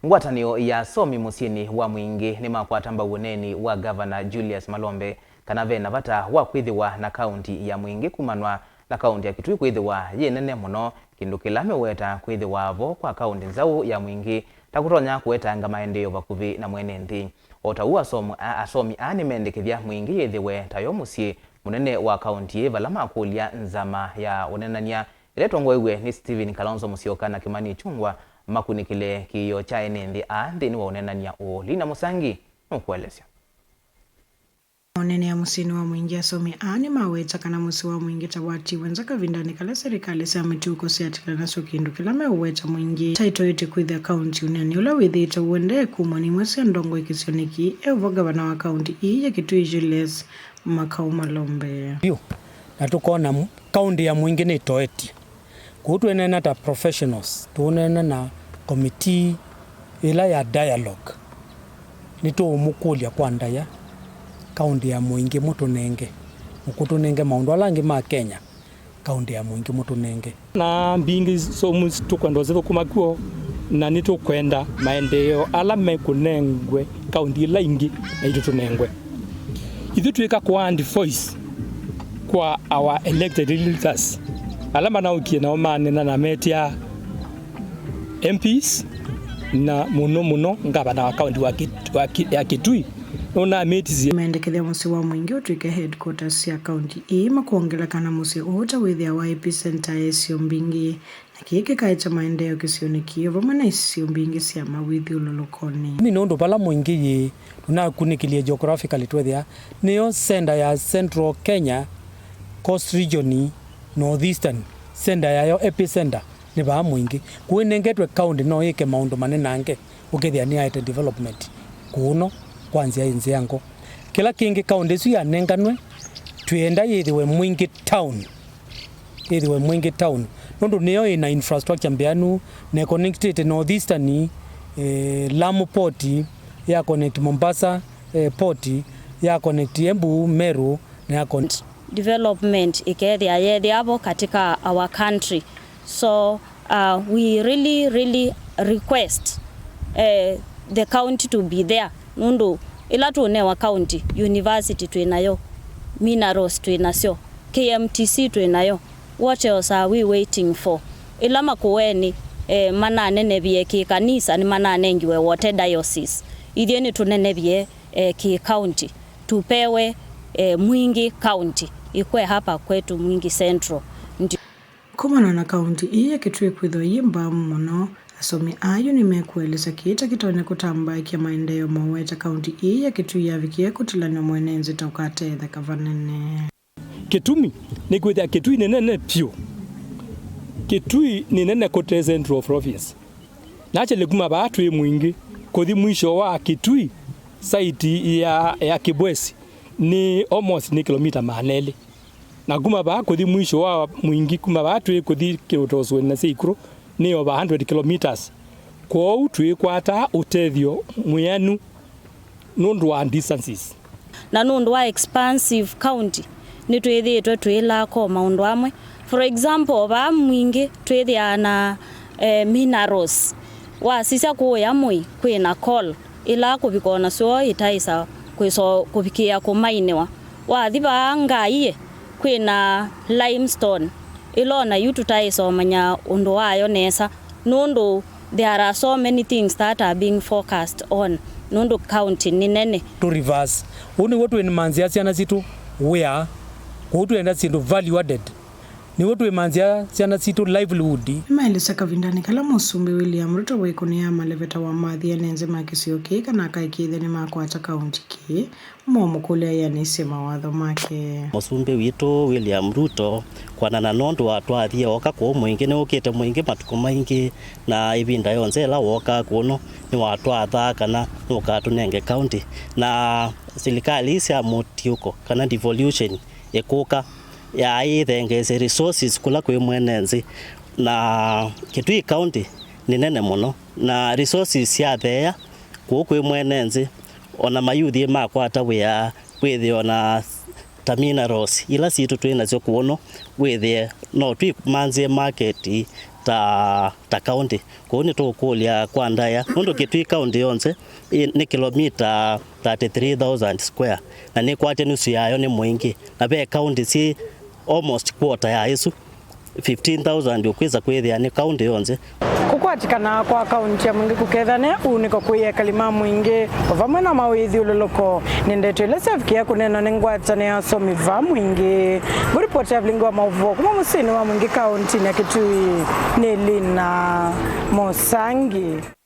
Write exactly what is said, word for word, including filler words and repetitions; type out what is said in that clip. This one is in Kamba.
Ngwatanĩo ya asomi mũsyĩnĩ wa Mwingĩ nĩmakwata mbau ũneeni wa Ngavana Julius Malombe kana ve na vata wa kwĩthĩwa na kaũnti ya Mwingĩ kumanwa na kaũnti ya Kitui kwĩthĩwa yĩ nene mũno, kĩndũ kĩla meũweta kwĩthĩwa vo kwa kaũnti nzaũ ya Mwingĩ ta kũtonya kũetanga maendeeo vakuvĩ na mwene nthĩ. O ta ũu asomo-, a-, asomi aa nĩmendekethya Mwingĩ yĩthĩwe tayo mũsyĩ mũnene wa kaũnti ĩĩ, vala makũlya nzama ya ũneenany'a ĩla ĩtongoew'e nĩ Stephen Kalonzo Musyoka na Kimani Ichung'wah makunĩkĩle kĩĩo kya ene nthĩ aa nthĩnĩ wa ũneenany'a ũũ. Lina Mũsangi nũkũelesya. Maũneenea mũsyĩnĩ wa Mwingĩ, asomi aa nĩmaweta kana mũsyĩ wa Mwingĩ ta watiwe nza kavindanĩ kala silikalĩ sya mĩtuko syatĩla nasyo kĩndũ kĩla meũweta Mwingĩ ta ĩtoetye kwĩthĩa kaũnti ũneeni ũla wĩthĩĩtwe ũendee kumw'a nĩ imwe sya ndongoi kĩsionĩ kĩĩ, e ũvo ngavana wa kaũnti ii ya Kitui Julius Makau Malombe. Vyũ, na tũkona mu-, kaũnti ya Mwingĩ nĩtoetye. Kũu twĩneena ta professionals, tũũneena na committee ĩla ya dialogue. Nĩtũũmũkũlya kwa ndaĩa, kaũnti ya Mwingĩ mũtũnenge, mũkũtũnenge maũndũ ala angĩ ma Kenya, kaũnti ya Mwingĩ mũtũnenge. Na mbingĩ so mu-, tũkwenda ũsithũkũma kw'o, na nĩtũkwenda maendeeo ala mekũnengwe kaũnti ila ingĩ naitũ tũnengwe. Ithyĩ twĩka kũandi voice kwa our elected leaders, ala manaũkie nao manena na metia M Ps, na mũno mũno ngavana wa kaũnti wa Kit-, wa Ki-, ya Kitui, nũnamĩtisye. Mendekethya mũsyĩ wa Mwingĩ ũtw'ĩke headquarters sya kaũnti ii, makwongela kana mũsyĩ ũũ ta wĩthĩawa epicenter ya isio mbingĩ, na kĩĩ kĩkaete maendeeo kĩsionĩ kĩĩ vamwe na isio mbingĩ sya mawĩthyũlũlũkonĩ. Nĩ nũndũ vala Mwingĩ yĩ, tũnakunĩkĩlye geographically twethĩa nĩyo center ya Central Kenya, Coast Region, North Eastern, center yayo, epicenter nĩ vaa Mwingĩ. Kũu ĩnengetwe kaũnti no yĩke maũndũ manenange, ũkethĩa nĩyaete development kũũ no kwa nzĩa yĩ nzĩango. Kĩla kĩngĩ, kaũnti ĩsu yanenganwe, twĩenda yĩthĩwe Mwingĩ town. Yĩthĩwe Mwingĩ town, nũndũ nĩyo ĩna infrastructure mbĩanu, na ĩconnectĩte North Eastern, eh, Lamu port, ya connect Mombasa, eh, port, ya connect Embu, Meru, na ya connect. Development ĩkethĩa yethĩa vo katika our country. So, uh, we really, really request, eh, the county to be there. Nũndũ ĩla tũnewa county, university twĩ nayo, minerals twĩ nasyo, K M T C twĩ nayo. What else are we waiting for? Ĩla Makueni, eh, mananenevie kĩ kanisa, nĩmananengiwe wote diocese. Ithyĩ nĩtũnenevie, eh, kĩ county. Tũpewe, eh, Mwingĩ county. Ikwe hapa kwetu Mwingĩ Central. Ndi- Kumana na kaunti ii ya Kitui kwĩthwa yĩ mbamu mũno, asomi ayu nĩmekũelesya kĩĩ ta kĩtonya kũtambaĩkya maendeeo moweta kaunti ii ya Kitui yavikie kũtilanw'a mwene nzĩ ta ũkatetheka vanene. Kĩtumi nĩ kwĩthĩa Kitui nĩ nene vyũ. Kitui nĩ nene kũte Central Province. Actually kuma vaa twĩ Mwingĩ kũthi mwisho wa Kitui, site ya, ya Kibwezi nĩ almost nĩ kilomita maana elĩ. Na kuma vaa kũthi mwisho wa Mwingĩ, kuma vaa twĩ kũthi kĩũtosweni na sya ikũrũ nĩ over hundred kilometers. Kwoou twĩkwataa ũtethyo mwĩanu nũndũ wa distances. Na nũndũ wa expansive county, nĩtwĩthĩĩtwe twĩlaa ko maũndũ amwe. For example, vaa Mwingĩ twĩthĩaa na, eh, minerals. Wasisya kũũya Mũi kwĩ na coal, ĩla kũvika o nasyo ĩtaĩsa kwĩso-, kũvikĩĩa kũmainĩwa. Wathi vaa Ngaiĩ kwĩ na limestone, ĩla o na yu tũtaĩsa ũmanya ũndũ wayo nesa, nũndũ there are so many things that are being focused on, nũndũ county nĩ nene. To reverse. Ũu nĩw'o twĩmanzĩa syana sitũ wĩa, kũu twĩenda syĩndũ value added. Nĩw'o twĩmanzĩa syana sitũ livelihood. Nĩmaelesya kavindanĩ kala Mũsumbĩ William Ruto wĩkũnĩaa maleveta wa mathi ene nzĩ ma kĩsio kĩĩ kana akaĩkĩĩthya nĩmakwata kaunti kĩĩ, momũkũlya eanĩsye mawatho make. Mũsumbĩ witũ William Ruto, kwanana nũndũ wa twathie ooka kũũ Mwingĩ, nĩũkĩte Mwingĩ matukũ maingĩ, na ĩvinda yonthe ĩla wookaa kũno nĩwatwathaa kana nũkatũnenge kaunti. Na silikalĩ sya mũtiũko kana devolution ĩkũka, yaĩ ĩthengeesye resources kũla kwĩ mwene nzĩ, na Kitui County nĩ nene mũno, na resources syatheea kũu kwĩ mwene nzĩ, ona mayuthi makwata wĩa wĩthĩe ona ta minerals ila sitũ twĩ nasyo kũno, wĩthĩe no twĩmanzĩe market ta, ta county. Kwoou nĩtũkũlya kwa ndaĩa, nũndũ Kitui county yonthe ĩ, nĩ kĩlomita thirty-three thousand square, na nĩkwatya nusu yayo nĩ Mwingĩ, na ve county syĩ almost quarter ya ĩsu, fifteen thousand ũkwĩsa kwĩthĩa nĩ county yonthe. Kũkwatĩkana kwa kaunti ya Mwingĩ kũkethane ũunĩko kwĩ ekali ma Mwingĩ, o vamwe na mawĩthyũlũlũko. Nĩ ndeto ila syavikĩa kũneenwa nĩ ngwatanĩo ya asomi va Mwingĩ. Ngũripoti ya vilingi wa maũvoo kuma mũsyĩnĩ wa Mwingĩ kauntinĩ ya Kitui nĩ Lina Mosangi.